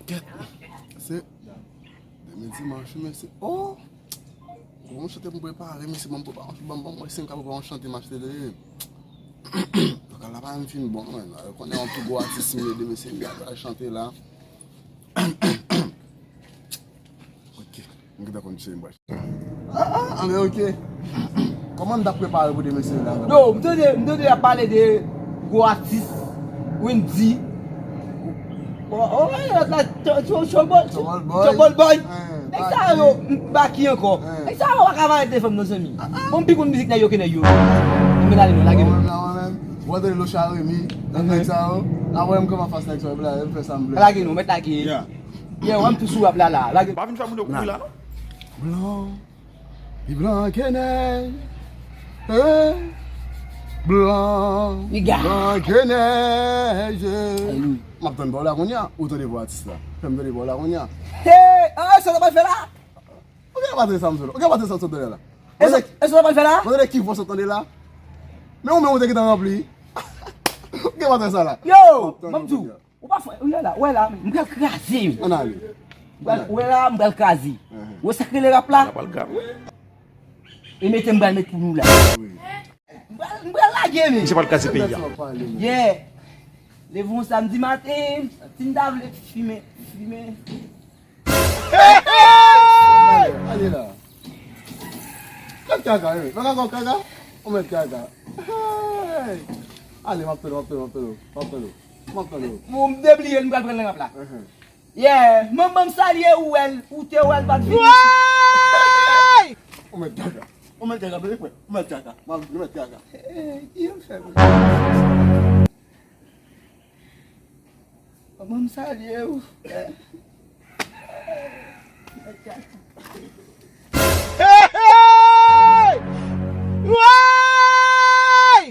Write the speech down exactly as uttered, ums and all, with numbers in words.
Kèt, se demen dimanch, mesye. Oh! Gon chante m prepare, mesye, ban m prepare, ban m, ban m wè si m ka prepare yon chante m achte de. Lokal la pa menm fin bon, men. Ou konnen yon pi gwo atis m ye de, mesye, m pral chante la. Ok. M gentan konn se m pral. Ah, ah, ah, men ok. Kòman n t ap prepare pou demen se la? Yo, m tande, m tande y ap pale de gwo atis, Wendy. O, o, lòt la, Tro-, Tro-, Trouble, Trouble Boy. Trouble Boy. Eh, nèg sa yo, m, Baky ankò. Eh. Nèg sa yo pa ka parèt devan m non, zanmi. Ah, ah. Bon, m pi konn mizik nèg yo ke nèg yo. Men ale non, lage non. Mwen menm la, mwen menm. Wè tande Locha Remy, nèg sa yo. Apre m kòman fas nèg sa yo, m fè sa m vle. Lage non, mèt lage. Yeah. Yeah, wè m tou sou rap la, la. Lage. Pa vin fè moun yo kouri la, non. Blan. Pi blan ke nèj. Eh. Blan. Piga. Blan ke nèj. Alelouya. M ap tann pa w la kounye a. Ou tande vwa atis la. Fè m tande pa w la kounye a. Hey! Ah, sa w t ap fè la? Ou gen pa tande sa m sot la? Ou gen pa tande sa m sot tande la? E sa, e sa w t ap fè la? Ou tande ki vwa sot tande la? Men ou menm ou te gentan ranpli. Ou gen pa tande sa la? Yo! M ap tann ou kounye a. Ou pa fè, ou wè la, wè la, m pral kraze. Ann ale. M pral, wè la, m pral kraze. Wè sa k rele rap la? Rap la pral grav, wi. E mete m pral met pou nou la. Wi. M pral, m pral lage, men. Misye pral kraze peyi a. Yeah. Leve yon samdi maten, si m ta vle fimen, fimen. Ale, ale la. Mèt kaka, wi. Mèt kaka, kaka. Ou mèt kaka. Hey! Ale, m ap tann ou, m ap tann ou, m ap tann ou, m ap tann ou. M ap tann ou. Bon, m debliye l, m pral pran nan rap la. Yeah, manman m salye ou, wè l, ou te wè l pa t vini. Ou mèt kaka. Ou mèt kaka, bebe, ou mèt kaka. M ap, ou mèt kaka. Hey, ki yo fè pou manman m salye ou. Ou mèt kaka.